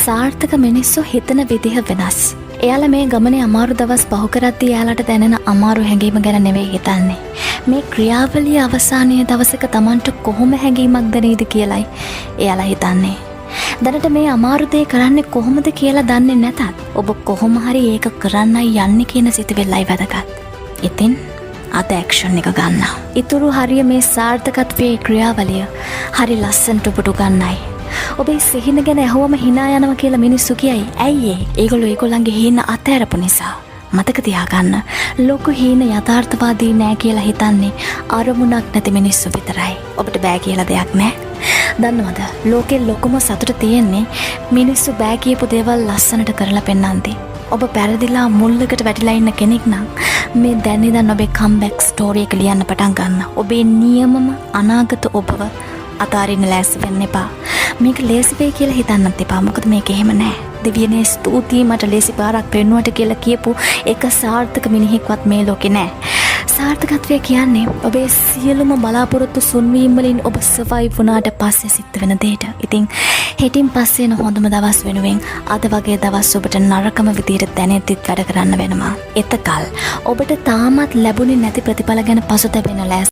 සාර්ථක මිනිස්සු හිතන විදිහ වෙනස්. එයාලා මේ ගමනේ අමාරු දවස් පහු කරද්දී එයාලට දැනෙන අමාරු හැඟීම ගැන නෙවෙයි හිතන්නේ. මේ ක්‍රියාවලිය අවසානයේ දවසක තමන්ට කොහොම හැඟීමක් දැනේද කියලයි එයාලා හිතන්නේ. දැනට මේ අමාරු දේ කරන්නේ කොහොමද කියලා දන්නේ නැතත්, ඔබ කොහොම හරි ඒක කරන්නයි යන්නේ කියන සිතුවිල්ලයි වැදගත්. ඉතින් අද ඇක්ෂන් එක ගන්න. ඉතුරු හරිය මේ සාර්ථකත්වයේ ක්‍රියාවලිය හරි ලස්සනට ඔබට උගන්නයි. ඔබේ සිහින ගැන ඇහුවම හිනා යනවා කියලා මිනිස්සු කියයි. ඇයි ඒ? ඒගොල්ලෝ ඒගොල්ලන්ගේ හීන අතහැරපු නිසා. මතක තියාගන්න, ලොකු හීන යථාර්ථවාදී නෑ කියලා හිතන්නේ අරමුණක් නැති මිනිස්සු විතරයි. ඔබට බෑ කියලා දෙයක් නෑ. දන්නවද? ලෝකේ ලොකුම සතුට තියෙන්නේ මිනිස්සු බෑ කියපු දේවල් ලස්සනට කරලා පෙන්නන්ති. ඔබ පැරදිලා මුල්ලකට වැටිලා ඉන්න කෙනෙක් නම්, මේ දැන් ඉඳන් ඔබේ කම්බැක් ස්ටෝරි එක ලියන්න පටන් ගන්න. ඔබේ නියමම අනාගත ඔබව අතාරින්න ලෑස්ති වෙන්න එපා. මේක ලේසි වෙයි කියලා හිතන්නත් එපා. මොකද මේක එහෙම නෑ. දෙවියනේ ස්තුතියි, මට ලේසි පාරක් පෙන්නුවට කියලා කියපු එක සාර්ථක මිනිහෙක්වත් මේ ලෝකේ නෑ. සාර්ථකත්වය කියන්නේ ඔබේ සියලුම බලාපොරොත්තු සුන්වීම් වලින් ඔබ සර්වයිව් වුණාට පස්සේ සිද්ධ වෙන දෙයට. ඉතින් හෙටින් පස්සේ එන හොඳම දවස් වෙනුවෙන් අද වගේ දවස් ඔබට නරකම විදියට දැනෙද්දිත් වැඩ කරන්න වෙනවා. එතකල් ඔබට තාමත් ලැබුණේ නැති ප්‍රතිඵල ගැන පසුතැවෙන ලෑස්ති